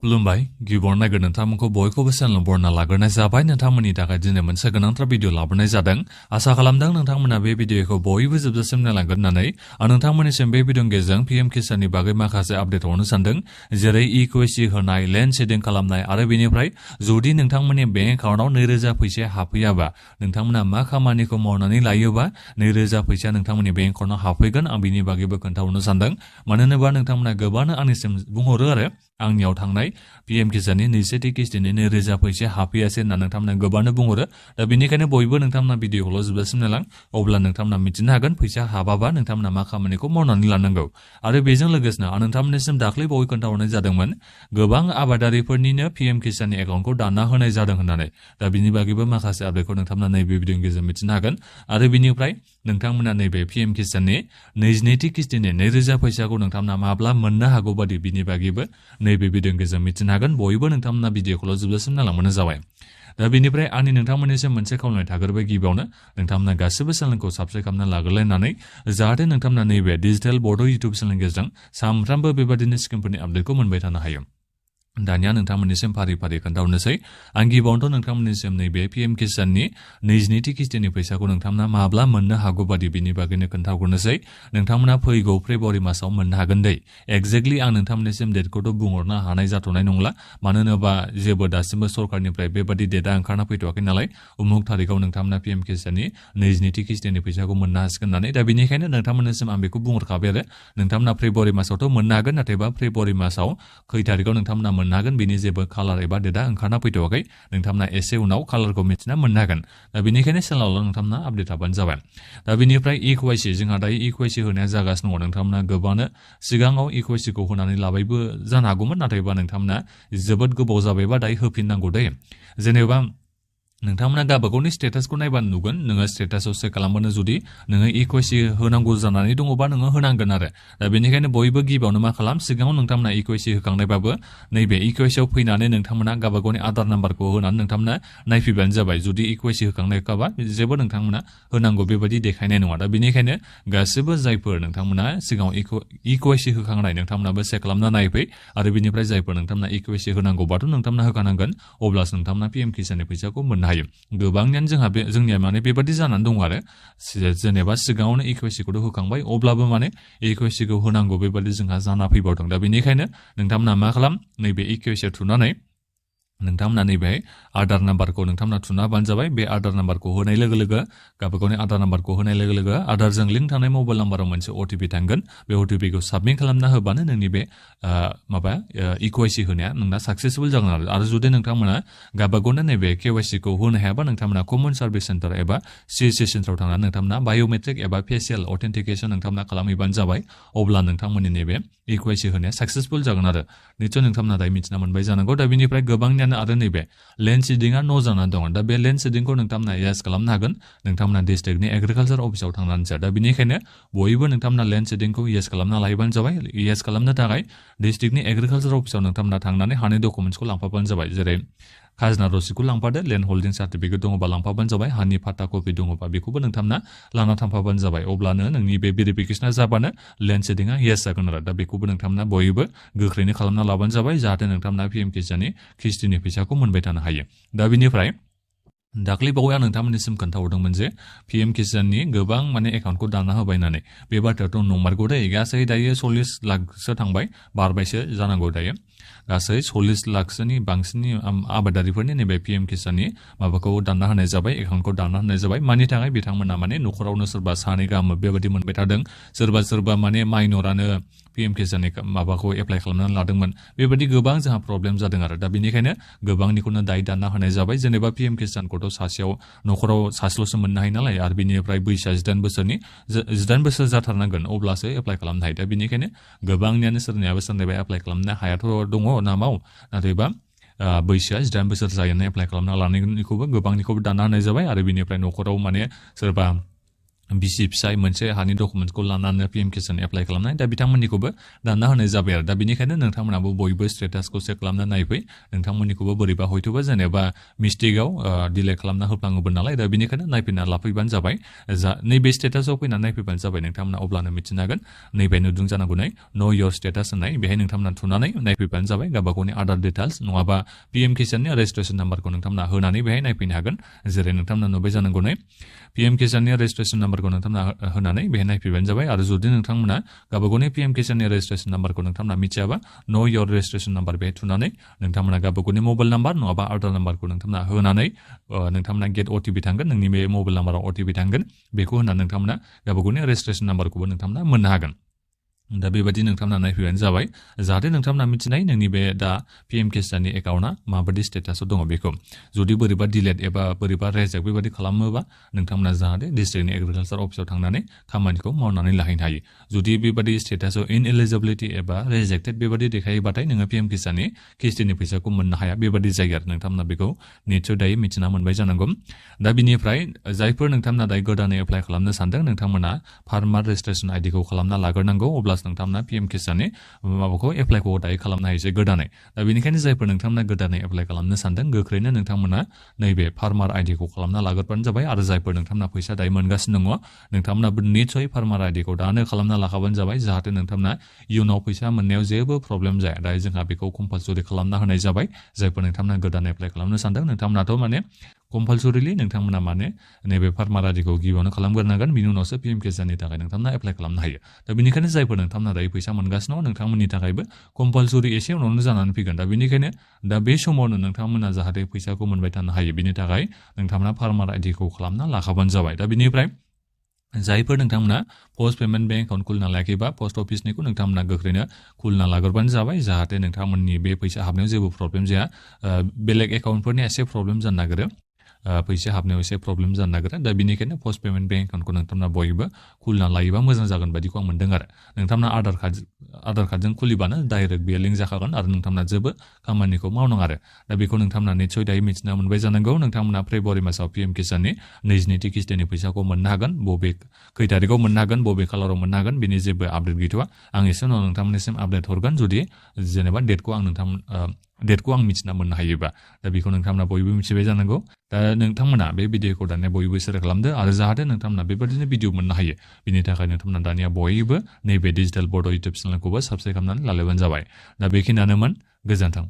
खुलुमबाय गिबियावनो नायगोन नोंथांमोनखौ बयखौबो चेनेल बरना लाग्रोनाय जाबाय नोंथांमोननि थाखाय दिनै मोनसे गोनांथार भिडिअ लाबोनाय जादों आसा खालामदों नोंथांमोना बे भिडिअखौ बयबो जोबजासिम नायलांगोन होननानै आं नोंथांमोननिसिम बे भिडिअनि गेजेरजों पीएम किसाननि बागै माखासे आपडेट हरनो सानदों जेरै इक्यूआईसी होनाय लेन्ड शेडिं खालामनाय आरो बेनिफ्राय जुदि नोंथांमोननि बेंक एकाउन्टआव 2000 फैसा हाबफैयाबा नोंथांमोना मा खामानिखौ मावनानै लायोबा 2000 फैसा नोंथांमोननि बेंक एकाउन्टआव हाबफैगोन आं बिनि बागैबो खोन्थाहरनो सानदों मानो होनोबा नोंथांमोना गोबांनो आंनिसिम बुंहरो आरो आंनियाव थांनाय पीएम किसाननि 20 किस्तिनि 2000 फैसा हाबफैयासै होनना नोंथांमोना गोबांनो बुंहरो दा बेनिखायनो बयबो नोंथांमोना भिडिअखौल' जोबजासिम नायलां अब्ला नोंथांमोना मिथिनो हागोन फैसा हाबाबा नोंथांमोना मा खामानिखौ मावनानै लानांगौ आरो बेजों लोगोसेनो आं नोंथांमोननिसिम दाख्लै बावै खोन्थाहरनाय जादोंमोन गोबां आबादारिफोरनिनो पीएम किसाननि एकाउन्टखौ दानना होनाय जादों होननानै दा बिनि बागैबो माखासे आपडेटखौ नोंथांमोना नैबे भिडिअनि गेजेरजों मिथिनो हागोन आरो बिनिफ्राय नोंथांमोना नैबे पीएम किसाननि 22 किस्तिनि 2000 फैसाखौ नोंथांमोना माब्ला मोननो हागौ बादि बिनि बागैबो नैबे भिडिअनि गेजेरजों मिथिनो हागोन बयबो नोंथांमोना भिडिअखौल' जोबजासिम नायलांबानो जाबाय दा बेनिफ्राय आंनि नोंथांमोननिसिम मोनसे खावलायनाय थाग्रोबाय गिबियावनो नोंथांमोना गासिबो चेनेलखौ साबस्क्राइब खालामना लाग्रोलायनानै जाहाथे नोंथांमोना नैबे डिजिटेल बड' इउटुब चेनेलनि गेजेरजों सानफ्रामबो बेबादिनो स्किमफोरनि आपडेटखौ मोनबाय थानो हायो दानिया नोंथांमोननिसिम फारि फारि खोन्थाहरनोसै आं गिबियावनोथ' नोंथांमोननिसिम नैबे पीएम किसाननि 22 किस्तिनि फैसाखौ नोंथांमोना माब्ला मोननो हागौ बादि बिनि बागैनो खोन्थाहरनोसै नोंथांमोना फैगौ फेब्रुवारि मासाव मोननो हागोन दै एक्जेक्टलि आं नोंथांमोननिसिम डेटखौथ' बुंहरनो हानाय जाथ'नाय नंला मानो होनोबा जेबो दासिमबो सरकारनिफ्राय बेबादि डेटआ ओंखारना फैथ'वाखै नालाय उमुक थारिखआव नोंथांमोना पीएम किसाननि 22 किस्तिनि फैसाखौ मोननो हासिगोन होननानै दा बेनिखायनो नोंथांमोननिसिम आं बेखौ बुंहरखाबाय आरो नोंथांमोना फेब्रुवारि मासावथ' मोननो हागोन नाथायबा फेब्रुवारि मासाव खै थारिखआव नोंथांमोना मोननो हागोन बिनि जेबो कालार एबा डेटआ ओंखारना फैथ'वाखै नोंथांमोना एसे उनाव कालारखौ मिथिना मोननो हागोन दा बेनिखायनो चेनेलावल' नोंथांमोना आपडेट थाबानो जाबाय दा बेनिफ्राय इक्यूआईसी जोंहा दायो इक्यूआईसी होनाया जागासिनो दङ नोंथांमोना गोबांनो सिगाङाव इक्यूआईसीखौ होनानै लाबायबो जानो हागौमोन नाथायबा नोंथांमोना जोबोद गोबाव जाबायबा दायो होफिननांगौ दे जेनेबा नोंथांमोना गावबागावनि स्टेटासखौ नायबानो नुगोन नोङो स्टेटासआव चेक खालामबानो जुदि नोङो इक्यूआईसी होनांगौ जानानै दङबा नोङो होनांगोन आरो दा बेनिखायनो बयबो गिबियावनो मा खालाम सिगाङाव नोंथांमोना इक्यूआईसी होखांनायबाबो नैबे इक्यूआईसीआव फैनानै नोंथांमोना गावबागावनि आधार नाम्बारखौ होनानै नोंथांमोना नायफैबानो जाबाय जुदि इक्यूआईसी होखांनायखाबा जेबो नोंथांमोना होनांगौ बेबायदि देखायनाय नङा दा बेनिखायनो गासिबो जायफोर नोंथांमोना सिगाङाव इक्यूआईसी होखांनाय नोंथांमोनाबो चेक खालामना नायफै आरो बिनिफ्राय जायफोर नोंथांमोना इक्यूआईसी होनांगौबाथ' नोंथांमोना होखानांगोन अब्लासो नोंथांमोना पीएम किसाननि फैसाखौ मोननो हायो गोबांनियानो जोंनिया माने बेबादि जानानै दङ आरो जेनेबा सिगाङावनो इक्यूआईसीखौथ' होखांबाय अब्लाबो माने इक्यूआईसीखौ होनांगौ बेबादि जोंहा जाना फैबावदों दा बेनिखायनो नोंथांमोना मा खालाम नैबे इक्यूआईसीआव थुनानै नोंथांमोना नैबे आधार नाम्बारखौ नोंथांमोना थुना होबानो जाबाय बे आधार नाम्बारखौ होनाय लोगो लोगो गावबागावनि आधार नाम्बारखौ होनाय लोगो लोगो आधारजों लिंक थानाय मबाइल नाम्बाराव मोनसे अटिपि थांगोन बे अटिपिखौ साबमिट खालामना होबानो नोंनि बे इक्यूआईसी होनाया नोंना साक्सेसफुल जागोन आरो जुदि नोंथांमोना गावबागावनो नैबे केवाईसीखौ होनो हायाबा नोंथांमोना कमन सार्भिस सेन्टार एबा सीएससी सेन्टाराव थांनानै नोंथांमोना बाय'मेट्रिक एबा फेसियेल अथेन्टिकेसन नोंथांमोना खालामहैबानो जाबाय अब्ला नोंथांमोननि नैबे इक्यूआईसी होनाया साक्सेसफुल जागोन आरो निस्सय नोंथांमोना दायो मिथिना मोनबाय जानांगौ दा बेनिफ्राय गोबांनियानो आरो नैबे लेन्ड शेडिंआ न' जानानै दङ दा बे लेन्ड शेडिंखौ नोंथांमोना येस खालामनो हागोन नोंथांमोना डिस्ट्रिक्टनि एग्रिकालचार अफिसाव थांनानैसो दा बेनिखायनो बयबो नोंथांमोना लेन्ड शेडिंखौ येस खालामना लायोबानो जाबाय येस खालामनो थाखाय डिस्ट्रिक्टनि एग्रिकालचार अफिसाव नोंथांमोना थांनानै हानि डकुमेन्ट्सखौ लांफाबानो जाबाय जेरै खाजोना रसिदखौ लांफादो लेन्ड होल्डिं सार्टिफिकेट दङबा लांफाबानो जाबाय हानि फाटा कपि दङबा बेखौबो नोंथांमोना लाना थांफाबानो जाबाय अब्लानो नोंनि बे भेरिफिकेसना जाबानो लेन्ड शेडिंआ येस जागोन आरो दा बेखौबो नोंथांमोना बयबो गोख्रैनो खालामना लाबानो जाबाय जाहाथे नोंथांमोना पीएम किसाननि किस्तिनि फैसाखौ मोनबाय थानो हायो दा बेनिफ्राय दाख्लै बावै आं नोंथांमोननिसिम खोन्थाहरदोंमोन जे पीएम किसाननि गोबां माने एकाउन्टखौ दानना होबाय होननानै बे बाथ्रायाथ' नंमारगौ दै गासै दायो 40 लाखसो थांबाय बारबायसो जानांगौ दायो गासै 40 लाखसोनि बांसिननि आबादारिफोरनि नैबे पीएम किसाननि माबाखौ दानना होनाय जाबाय एकाउन्टखौ दानना होनाय जाबाय मानि थाखाय बिथांमोना माने न'खरावनो सोरबा सानै गाहाम बेबायदि मोनबाय थादों सोरबा माने माइनरानो पीएम किसाननि माबाखौ एप्लाइ खालामनानै लादोंमोन बेबायदि गोबां जोंहा प्रब्लेम जादों आरो दा बेनिखायनो गोबांनिखौनो दायो दानना होनाय जाबाय जेनेबा पीएम किसानखौथ' सासेयाव न'खराव सासेल'सो मोननो हायो नालाय आरो बिनिफ्राय बैसोआ 18 बोसोर जाथारनांगोन अब्लासो एप्लाइ खालामनो हायो दा बेनिखायनो गोबांनियानो सोरनिबा एप्लाइ खालामनो हायाथ' दङ नामाव नाथायबा बैसोआ 18 बोसोर जायोना एप्लाइ खालामना लानायनिखौबो गोबांनिखौबो दानना होनाय जाबाय आरो बिनिफ्राय न'खराव माने सोरबा बिसि फिसाय मोनसे हानि डकुमेन्टखौ लानानै पिएम किसान एप्लाइ खालामनाय दा बिथांमोननिखौबो दानना होनाय जाबाय आरो दा बेनिखायनो नोंथांमोनाबो बयबो स्टेटासखौ चेक खालामना नायफै नोंथांमोननिखौबो बोरैबा हयथ'बा जेनेबा मिस्टेकआव डिले खालामना होफ्लाङोबो नालाय दा बेनिखायनो नायफैना लाफैबानो जाबाय नैबे स्टेटासाव फैना नायफैबानो जाबाय नोंथांमोना अब्लानो मिथिनो हागोन नैबे नुदों जानांगौ नो योर स्टेटास होननाय बेहाय नोंथांमोना थुनानै नायफैबानो जाबाय गावबा गावनि आधार डिटेल्स नङाबा पिएम किसाननि रेजिस्ट्रेसन नाम्बारखौ नोंथांमोना होनानै बेहाय नायफैनो हागोन जेरै नोंथांमोना नुबाय जानांगौ पिएम किसाननि रेजिस्ट्रेसन नाम्बारखौ नोंथांमोना होनानै बेहाय नायफैबानो जाबाय आरो जुदि नोंथांमोना गावबा गावनि पिएम किसाननि रेजिस्ट्रेसन नाम्बारखौ नोंथांमोना मिथियाबा नो योर रेजिस्ट्रेसन नाम्बार बेहाय थुनानै नोंथांमोना गावबा गावनि मबाइल नाम्बार नङाबा आधार नाम्बारखौ नोंथांमोना होनानै नोंथांमोना गेट अटिपि थांगोन नोंनि बे मबाइल नाम्बाराव अटिपि थांगोन बेखौ होनानै नोंथांमोना गावबा गावनि रेजिस्ट्रेसन नाम्बारखौबो नोंथांमोना मोननो हागोन दा बेबायदि नोंथांमोना नायफैबानो जाबाय जाहाथे नोंथांमोना मिथिनाय नोंनि बे दा पिएम किसाननि एकाउन्टआ माबायदि स्टेटासाव दङ बेखौ जुदि बोरैबा डिलेट एबा बोरैबा रेजेक्ट बेबायदि खालामोबा नोंथांमोना जाहाथे डिस्ट्रिक्टनि एग्रिकालसार अफिसाव थांनानै खामानिखौ मावनानै लाहैनो हायो जुदि बेबायदि स्टेटासाव इनएलिजिबिलिटि एबा रेजेक्टेड बेबायदि देखायोबाथाय नोङो पिएम किसाननि किस्तिनि फैसाखौ मोननो हाया बेबायदि जायो आरो नोंथांमोना बेखौ निस्सय दायो मिथिना मोनबाय जानांगौ दा बिनिफ्राय जायफोर नोंथांमोना दायो गोदानै एप्लाइ खालामनो सानदों नोंथांमोना फार्मार रेजिस्ट्रेसन आइडिखौ खालामना लाग्रोनांगौ अब्ला नोंथांमोना पिएम किसाननि माबाखौ एप्लाइखौ दायो खालामनो हायोसै गोदानै दा बेनिखायनो जायफोर नोंथांमोना गोदानै एप्लाइ खालामनो सानदों गोख्रैनो नोंथांमोना नैबे फार्मार आइडिखौ खालामना लाग्रोबानो जाबाय आरो जायफोर नोंथांमोना फैसा दायो मोनगासिनो दङ नोंथांमोनाबो निस्सय फार्मार आइडिखौ दानो खालामना लाखाबानो जाबाय जाहाथे नोंथांमोना इयुनाव फैसा मोननायाव जेबो प्रब्लेम जाया दायो जोंहा बेखौ कम्पालसरि खालामना होनाय जाबाय जायफोर नोंथांमोना गोदान एप्लाइ खालामनो सानदों नोंथांमोनाथ' माने कम्पालसरिलि नोंथांमोना माने नैबे फार्मार आइडिखौ गिबियावनो खालामग्रोनांगोन बिनि उनावसो पिएम किसाननि थाखाय नोंथांमोना एप्लाइ खालामनो हायो दा बेनिखायनो जायफोर नोंथांमोना दायो फैसा मोनगासिनो दङ नोंथांमोननि थाखायबो कम्पालसरि एसे उनावनो जानानै फैगोन दा बेनिखायनो दा बे समावनो नोंथांमोना जाहाथे फैसाखौ मोनबाय थानो हायो बिनि थाखाय नोंथांमोना फार्मार आइडिखौ खालामना लाखाबानो जाबाय दा बेनिफ्राय जायफोर नोंथांमोना पस्ट पेमेन्ट बेंक एकाउन्ट खुलिना लायाखैबा पस्ट अफिसनिखौ नोंथांमोना गोख्रैनो खुलिना लाग्रोबानो जाबाय जाहाथे नोंथांमोननि बे फैसा हाबनायाव जेबो प्रब्लेम जाया बेलेग एकाउन्टफोरनि एसे प्रब्लेम जानो नागिरो फैसा हाबनायाव एसे प्रब्लेम जानो नागिरो दा बेनिखायनो पस्ट पेमेन्ट बेंक एकाउन्टखौ नोंथांमोना बयबो खुलिना लायोबा मोजां जागोन बायदिखौ आं मोनदों आरो नोंथांमोना आधार कार्डजों खुलिबानो डाइरेक्ट बेयो लिंक जाखागोन आरो नोंथांमोना जेबो खामानिखौ मावनाङा आरो दा बेखौ नोंथांमोना निस्सय दायो मिथिना मोनबाय जानांगौ नोंथांमोना फेब्रुवारि मासाव पिएम किसाननि 22थि किस्तिनि फैसाखौ मोननो हागोन बबे खै तारिखआव मोननो हागोन बबे खालाराव मोननो हागोन बिनि जेबो आपडेट गैथ'वा आं एसे उनाव नोंथांमोननिसिम आपडेट हरगोन जुदि जेनेबा डेटखौ आं मिथिना मोननो हायोबा दा बेखौ नोंथांमोना बयबो मिथिबाय जानांगौ दा नोंथांमोना बे भिडिअखौ दानिया बयबो शेयार खालामदो आरो जाहाथे नोंथांमोना बेबायदिनो भिडिअ मोननो हायो बिनि थाखाय नोंथांमोना दानिया बयबो नैबे डिजिटेल बड' इउटुब चेनेलखौबो साबस्क्राइब खालामनानै लालायबानो जाबाय दा बेखिनियानोमोन गोजोन्थों